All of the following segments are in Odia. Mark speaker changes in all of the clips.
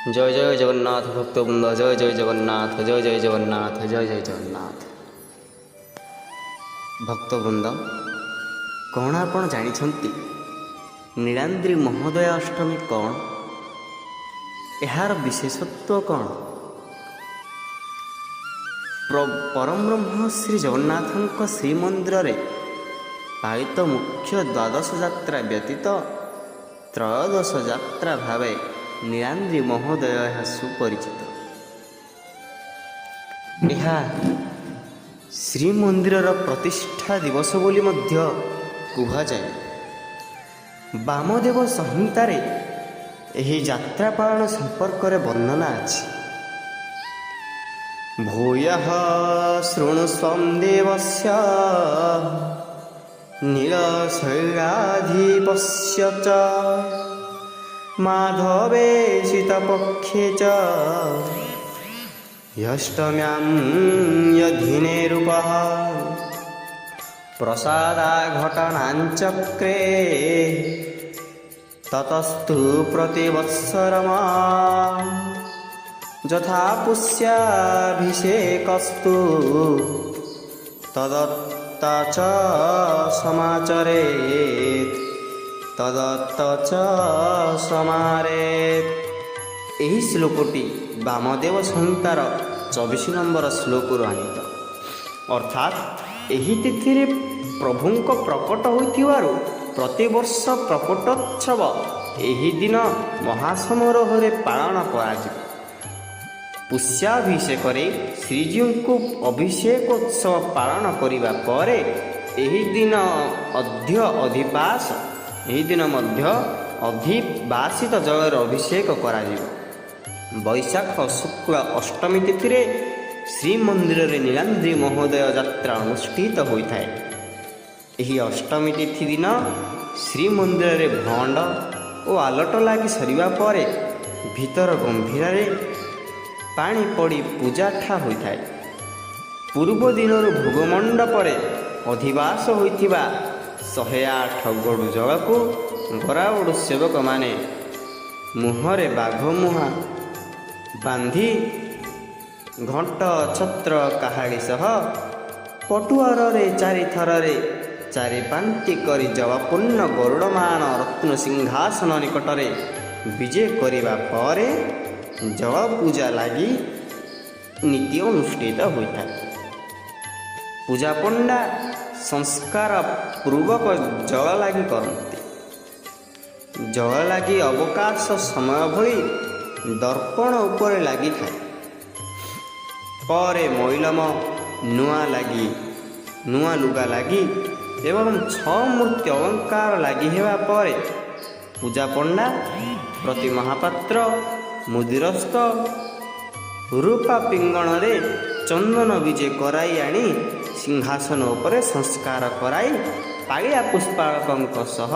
Speaker 1: ଜୟ ଜୟ ଜଗନ୍ନାଥ ଭକ୍ତବୃନ୍ଦ, ଜୟ ଜୟ ଜଗନ୍ନାଥ, ଜୟ ଜୟ ଜଗନ୍ନାଥ, ଜୟ ଜୟ ଜଗନ୍ନାଥ। ଭକ୍ତବୃନ୍ଦ, କ'ଣ ଆପଣ ଜାଣିଛନ୍ତି ନୀଳାଦ୍ରି ମହୋଦୟ ଅଷ୍ଟମୀ କ'ଣ? ଏହାର ବିଶେଷତ୍ୱ କ'ଣ? ପରମବ୍ରହ୍ମ ଶ୍ରୀ ଜଗନ୍ନାଥଙ୍କ ଶ୍ରୀମନ୍ଦିରରେ ପାଳିତ ମୁଖ୍ୟ ଦ୍ୱାଦଶ ଯାତ୍ରା ବ୍ୟତୀତ ତ୍ରୟୋଦଶ ଯାତ୍ରା ଭାବେ ନୀଳାଦ୍ରି ମହୋଦୟ ଏହା ସୁପରିଚିତ। ଏହା ଶ୍ରୀମନ୍ଦିରର ପ୍ରତିଷ୍ଠା ଦିବସ ବୋଲି ମଧ୍ୟ କୁହାଯାଏ। ବାମଦେବ ସଂହିତାରେ ଏହି ଯାତ୍ରା ପାଳନ ସମ୍ପର୍କରେ ବର୍ଣ୍ଣନା ଅଛି। ଭୂୟଃ ଶୃଣୁସ୍ୱଂ ଦେବସ୍ୟ ନୀଳଶୈଳାଧିପସ୍ୟ ଚ ମାଧବେ ସୀତପକ୍ଷେ ଚ ହ୍ୟଷ୍ଟମ୍ୟାಂ ୟଧିନେ ରୂପଃ ପ୍ରସାଦାଘଟଣାଞ୍ଚକ୍ରେ ତତସ୍ତୁ ପ୍ରତିବତ୍ସରମ ଯଥା ପୁଷ୍ୟାଭିଷେକସ୍ତୁ ତଦତ୍ତ ଚ ସମାଚରେତ୍, ତଦତ୍ତ ଚ ସମାରେତ୍। ଏହି ଶ୍ଲୋକଟି ବାମଦେବ ସଂହିତାର 24 ନମ୍ବର ଶ୍ଲୋକରୁ ଆନୀତ। ଅର୍ଥାତ୍ ଏହି ତିଥିରେ ପ୍ରଭୁଙ୍କ ପ୍ରକଟ ହୋଇଥିବାରୁ ପ୍ରତିବର୍ଷ ପ୍ରକଟୋତ୍ସବ ଏହି ଦିନ ମହାସମାରୋହରେ ପାଳନ କରାଯିବ। ପୁଷ୍ୟାଭିଷେକରେ ଶ୍ରୀଜୀଉଙ୍କୁ ଅଭିଷେକୋତ୍ସବ ପାଳନ କରିବା ପରେ ଏହି ଦିନ ମଧ୍ୟ ଅଧିବାସିତ ଜଳରେ ଅଭିଷେକ କରାଯିବ। ବୈଶାଖ ଶୁକ୍ଳ ଅଷ୍ଟମୀ ତିଥିରେ ଶ୍ରୀମନ୍ଦିରରେ ନୀଳାଦ୍ରି ମହୋଦୟ ଯାତ୍ରା ଅନୁଷ୍ଠିତ ହୋଇଥାଏ। ଏହି ଅଷ୍ଟମୀ ତିଥି ଦିନ ଶ୍ରୀମନ୍ଦିରରେ ଭଣ୍ଡ ଓ ଆଲଟ ଲାଗି ସରିବା ପରେ ଭିତର ଗମ୍ଭୀରାରେ ପାଣି ପଡ଼ି ପୂଜାଠା ହୋଇଥାଏ। ପୂର୍ବ ଦିନରୁ ଭୋଗମଣ୍ଡପରେ ଅଧିବାସ ହୋଇଥିବା 108 ଗଡୁ ଜଳକୁ ଗରାବଡ଼ୁ ସେବକମାନେ ମୁହଁରେ ବାଘ ମୁହାଁ ବାନ୍ଧି ଘଣ୍ଟ, ଛତ୍ର, କାହାଳି ସହ ପଟୁଆରରେ ଚାରିଥରରେ ଚାରି ପାନ୍ତି କରି ଜଳପୂର୍ଣ୍ଣ ଗରୁଡ଼ମାନ ରତ୍ନ ସିଂହାସନ ନିକଟରେ ବିଜେ କରିବା ପରେ ଜଳପୂଜା ଲାଗି ନୀତି ଅନୁଷ୍ଠିତ ହୋଇଥାଏ। ପୂଜାପଣ୍ଡା ସଂସ୍କାର ପୂର୍ବକ ଜଳ ଲାଗି କରନ୍ତି। ଜଳ ଲାଗି ଅବକାଶ ସମୟ ଭଳି ଦର୍ପଣ ଉପରେ ଲାଗିଥାଏ। ପରେ ମଇଲମ, ନୂଆ ଲାଗି, ନୂଆ ଲୁଗା ଲାଗି ଏବଂ ଛଅ ମୂର୍ତ୍ତି ଅଳଙ୍କାର ଲାଗି ହେବା ପରେ ପୂଜାପଣ୍ଡା ପ୍ରତି ମହାପାତ୍ର ମୁଦିରସ୍ତ ରୂପା ପିଙ୍ଗଣରେ ଚନ୍ଦନ ବିଜେ କରାଇ ଆଣି ସିଂହାସନ ଉପରେ ସଂସ୍କାର କରାଇ ପାଳିଆ ପୁଷ୍ପାଳକଙ୍କ ସହ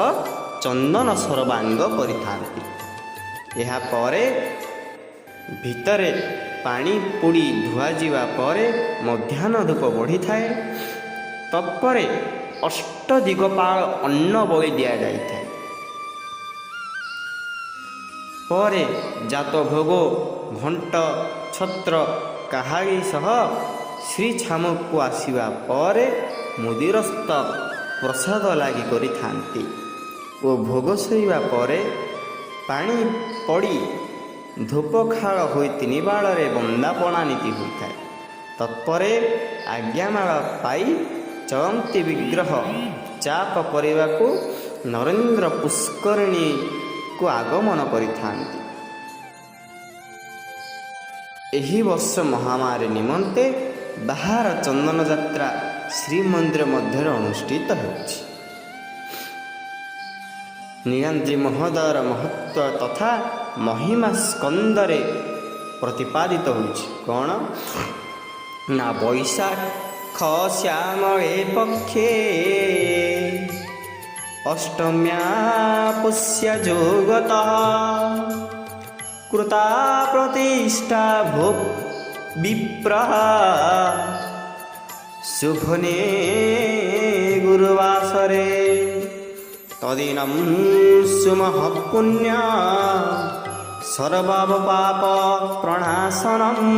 Speaker 1: ଚନ୍ଦନ ସର୍ବାଙ୍ଗ କରିଥାନ୍ତି। ଏହାପରେ ଭିତରେ ପାଣି ପୋଡ଼ି ଧୁଆଯିବା ପରେ ମଧ୍ୟାହ୍ନ ଧୂପ ବଢ଼ିଥାଏ। ତତ୍ପରେ ଅଷ୍ଟଦିଗପାଳ ଅନ୍ନ ବଳି ଦିଆଯାଇଥାଏ। ପରେ ଜାତ ଭୋଗ, ଘଣ୍ଟ, ଛତ୍ର, କାହାଳି ସହ ଶ୍ରୀଛାମୁକୁ ଆସିବା ପରେ ମୁଦିରସ୍ତ ପ୍ରସାଦ ଲାଗି କରିଥାନ୍ତି ଓ ଭୋଗ ସରିବା ପରେ ପାଣି ପଡ଼ି ଧୂପଖାଳ ହୋଇ ତିନିବାଳରେ ବନ୍ଦାପଣା ନୀତି ହୋଇଥାଏ। ତତ୍ପରେ ଆଜ୍ଞାମାଳ ପାଇ ଚଳନ୍ତି ବିଗ୍ରହ ଚାପ କରିବାକୁ ନରେନ୍ଦ୍ର ପୁଷ୍କରିଣୀକୁ ଆଗମନ କରିଥାନ୍ତି। ଏହି ବର୍ଷ ମହାମାରୀ ନିମନ୍ତେ ବାହାର ଚନ୍ଦନ ଯାତ୍ରା ଶ୍ରୀମନ୍ଦିର ମଧ୍ୟରେ ଅନୁଷ୍ଠିତ ହେଉଛି। ନୀଳାଦ୍ରି ମହୋଦୟର ମହତ୍ଵ ତଥା ମହିମା ସ୍କନ୍ଦରେ ପ୍ରତିପାଦିତ ହୋଇଛି। କ'ଣ ନା ବୈଶାଖ ଶ୍ୟାମଳେ ପକ୍ଷେ ଅଷ୍ଟମ୍ୟା ପୁଷ୍ୟ ଯୋଗତଃ କୃତା ପ୍ରତିଷ୍ଠା ଭୋ ବିପ୍ରଃ ଶୁଭନେ ଗୁରୁବାସରେ ତଦିनं ସୁମହଃପୁଣ୍ୟ ସର୍ବ ପାପ ପ୍ରଣାଶନମ୍,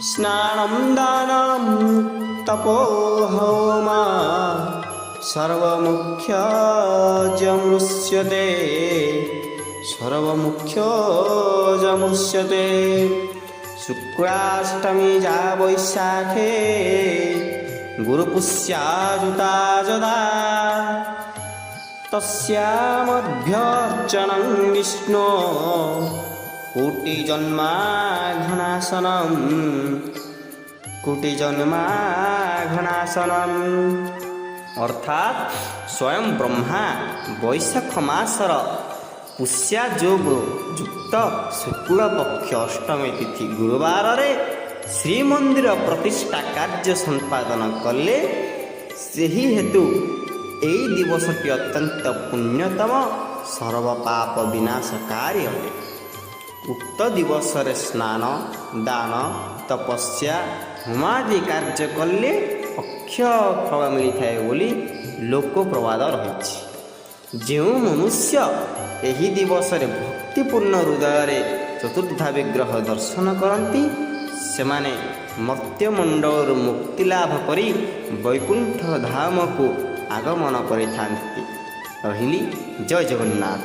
Speaker 1: ସ୍ନାନಂ ଦାନಂ ତପୋ ହୋମ ସର୍ବମୋକ୍ଷଜମୃଷ୍ୟତେ, ସର୍ବମୋକ୍ଷଜମୃଷ୍ୟତେ। ଶୁକ୍ଳାଷ୍ଟମୀ ଯା ବୈଶାଖେ ଗୁରୁପୁଷ୍ୟାଯୁତା ଯଦା, ତସ୍ୟାମଭ୍ୟର୍ଚନଂ ବିଷ୍ଣୁ କୋଟି ଜନ୍ମାଘନାଶନମ୍, କୋଟି ଜନ୍ମାଘନାଶନମ୍। ଅର୍ଥାତ୍ ସ୍ୱୟଂ ବ୍ରହ୍ମା ବୈଶାଖ ମାସର ପୁଷ୍ୟା ଯୋଗ ଯୁକ୍ତ ଶୁକ୍ଳ ପକ୍ଷ ଅଷ୍ଟମୀ ତିଥି ଗୁରୁବାରରେ ଶ୍ରୀମନ୍ଦିର ପ୍ରତିଷ୍ଠା କାର୍ଯ୍ୟ ସମ୍ପାଦନ କଲେ। ସେହି ହେତୁ ଏହି ଦିବସଟି ଅତ୍ୟନ୍ତ ପୁଣ୍ୟତମ, ସର୍ବପାପ ବିନାଶକାରୀ ଅଟେ। ଉକ୍ତ ଦିବସରେ ସ୍ନାନ, ଦାନ, ତପସ୍ୟା, ହୋମାଦି କାର୍ଯ୍ୟ କଲେ ଅକ୍ଷୟ ଫଳ ମିଳିଥାଏ ବୋଲି ଲୋକ ପ୍ରବାଦ ରହିଛି। ଯେଉଁ ମନୁଷ୍ୟ ଏହି ଦିବସରେ ଭକ୍ତିପୂର୍ଣ୍ଣ ହୃଦୟରେ ଚତୁର୍ଦ୍ଧା ବିଗ୍ରହ ଦର୍ଶନ କରନ୍ତି, ସେମାନେ ମର୍ତ୍ତ୍ୟମଣ୍ଡଳରୁ ମୁକ୍ତି ଲାଭ କରି ବୈକୁଣ୍ଠ ଧାମକୁ ଆଗମନ କରିଥାନ୍ତି। ରହିଲି, ଜୟ ଜଗନ୍ନାଥ।